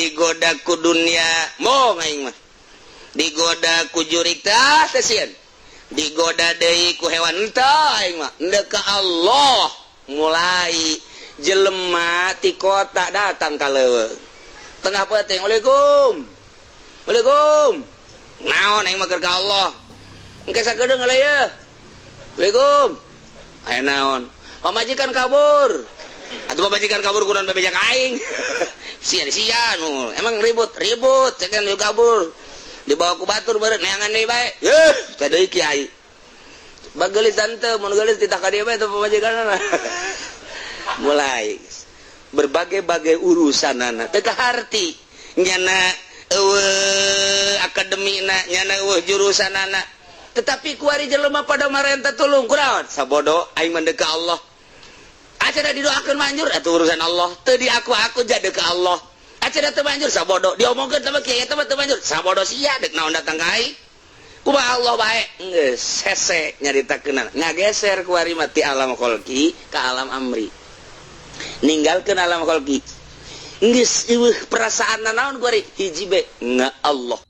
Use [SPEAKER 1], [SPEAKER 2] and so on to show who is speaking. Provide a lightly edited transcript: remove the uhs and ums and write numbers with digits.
[SPEAKER 1] Digoda ku dunia, mau aing mah digoda ku jurik tah teh sieun, digoda deui ku hewan tah, aing mah endek ka Allah. Mulai jelema ti kota datang ka leuweung tengah peuting, "Waalaikum, Waalaikum." "Naon?" "Aing mah keur ka Allah." Engke sakedeung ye. "Waalaikum." "Aya naon?" "Pamajikan kabur." "Atuh pamajikan kabur kunaon bebeja ka aing?" "Sia sia nu emang ribut ribut cekan kabur dibawa ku batur beureut neangan deui bae." Yeuh, teh deui kiai. Bagelis tante mun geulis titah ka dieu bae teh pamajikanna. Mulai berbagai-bagai urusan anak teu kaharti, nyana eueuh akademina, nyana eueuh jurusan anak, tetapi kuari jelema pada marenta tulung. Kunaon? Sabodo aing mah ka Allah. Acara didoakeun manjur, atuh urusan Allah. Teu di aku jadi ke Allah. Acara teu manjur, sabodo. Diomongkeun sama kiai eta mah teu manjur, sabodo sia. Dek naon datang ka aing? Kumaha Allah bae geus hese nyaritakeun. Ngageser kuari mah ti alam kholqi ka alam amri, ninggalkeun alam kholqi, geus eueuh perasaan naon kuari, hiji be nga Allah.